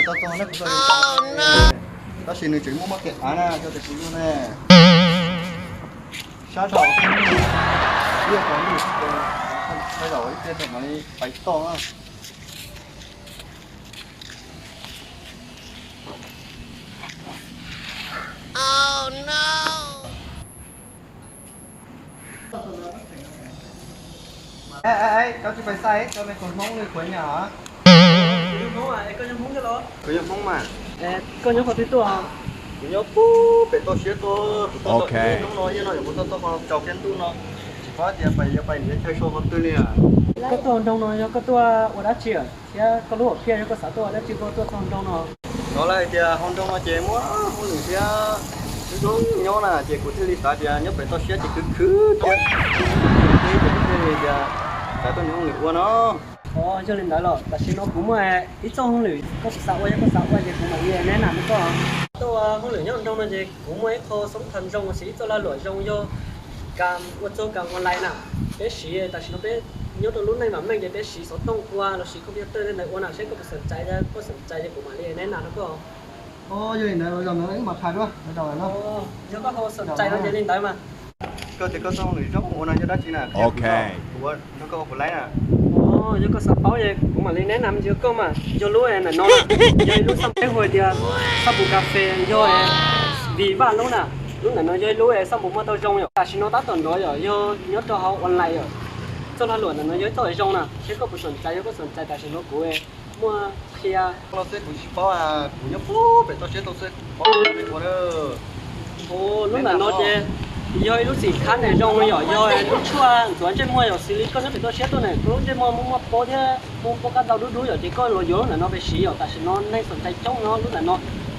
Txog txog na, kuv txog, tab sis nws tseem muaj muaj kev av na, cov tias kuv yug ne. Sab dhau, ib qho lwj, sab dhau ib pliag mam li pais toj na. Koj tsis pais xa, koj me tus Hmoob li kuv nyam. Kuv yog Hmoob mas. Koj nyob qhov twg tuaj? Kuv nyob pem toj siab tuaj, kuv tuaj tau ib hnub no, ib no yuav mus txog txog qhov tsaus kiag ntuj no. Tsis paub tias pais yuav pais nrhiav chaw so qhov twg li. Koj tuaj hauv nroog no yog koj tuaj ua dab tsi thiab koj lub hom phiaj yog koj xav tuaj ua dab tsi tuaj tuaj txog hauv nroog no? Hnov lawv hais tias hauv nroog no ces muaj hauj lwm thiab zoo zoo nyob na, ces kuv thiaj li xav tias nyob pem toj siab ces khwv khwv thiab, ces kuv thiaj li tias xav tuaj nrhiav hauj lwm ua no. Os, yog li ntawd los tam sim no kuv muaj ib txoj hauj lwm, koj puas xav ua, yog koj xav ua ces kuv mam li neb na koj. Txoj hauj lwm nyob nroog no ces kuv muaj ib qho xoob thav zoo, ib txoj lag luam zoo yog kas ua txog kas online na. Peb siv tam sim no peb nyob rau lub neej vam meej ces peb siv xov tooj ua los sis computer tej ntawd ua na, seb koj puas xom txais, koj xom txais ces kuv mam li neb na rau koj. Yog li ntawd los zaum no wb mam tham dua. Yog koj ho xom txais no ces li ntawd mas. Koj tias koj txoj hauj lwm zoo ua no yog dab tsi na? Kuv nrog koj ua puas laib na? Yog koj xav paub ces kuv mam li neb na rau koj mas. Yog lub ntawm no, yog ib lub xab peb hu tias xab npum kas fes, yog Viva lub na. Lub ntawm no yog ib lub xab npum muag tau zoo yom. Tam sim no tab tom nrov yom, yog nyob rau hauv online yom. Txoj lag luam ntawm no yog ib txoj zoo na, seb koj puas xom txais, yog koj xom txais tam sim no kuv muaj qhia. Ua xwb kuv tsis paub, kuv nyob pem toj siab tau xwb, kuv tsis paub ua na. Lub ntawm no ces yog ib lub xim khab ntawm zoo li yom, yog lub tshuaj ntxuav ntsej muag yom, xws li koj nyob pem toj siab tuaj na, koj lub ntsej muag muaj muaj pob thiab muaj pob kab ntau dub dub yom, ces koj los yuav lub ntawm no pes siv yom. Tam sim no neeg xom txais coob no lub ntawm no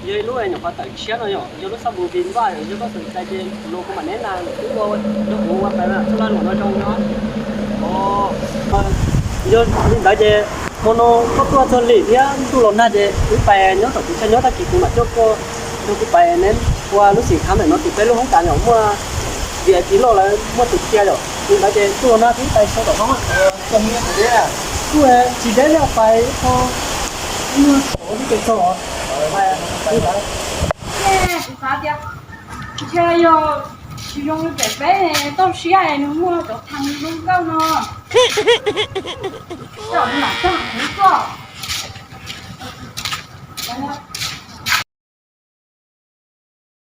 yog ib lub nyuam qhuav tawm tshiab no yom, yog lub xab npum Viva yom, yog koj xom txais ces los kuv mam neb na, twb ua, yog kuv ua pais mas txoj lag luam no zoo no. Yog li ntawd ces hmo no koj tuaj txog lim thiab ntuj los nag ces wb pais nyob tom kuv chaw nyob, tag kis kuv mam coj koj nrog kuv pais neb ua lub xim khab ntawm no tim peb lub hoob kas yom, muaj VIP loj lawv muaj tus qhia yom. Li ntawd ces ntuj los nag twb pais so tom hoob. Kuj tsis deb li, pais ib qho, ib nyuag thaum twb pais txog. Kuv xav tias ntshe yog tsis zoo li pem peb toj siab nws muaj cov thaj zoo nkauj no. Coj lam coj kuv tuaj.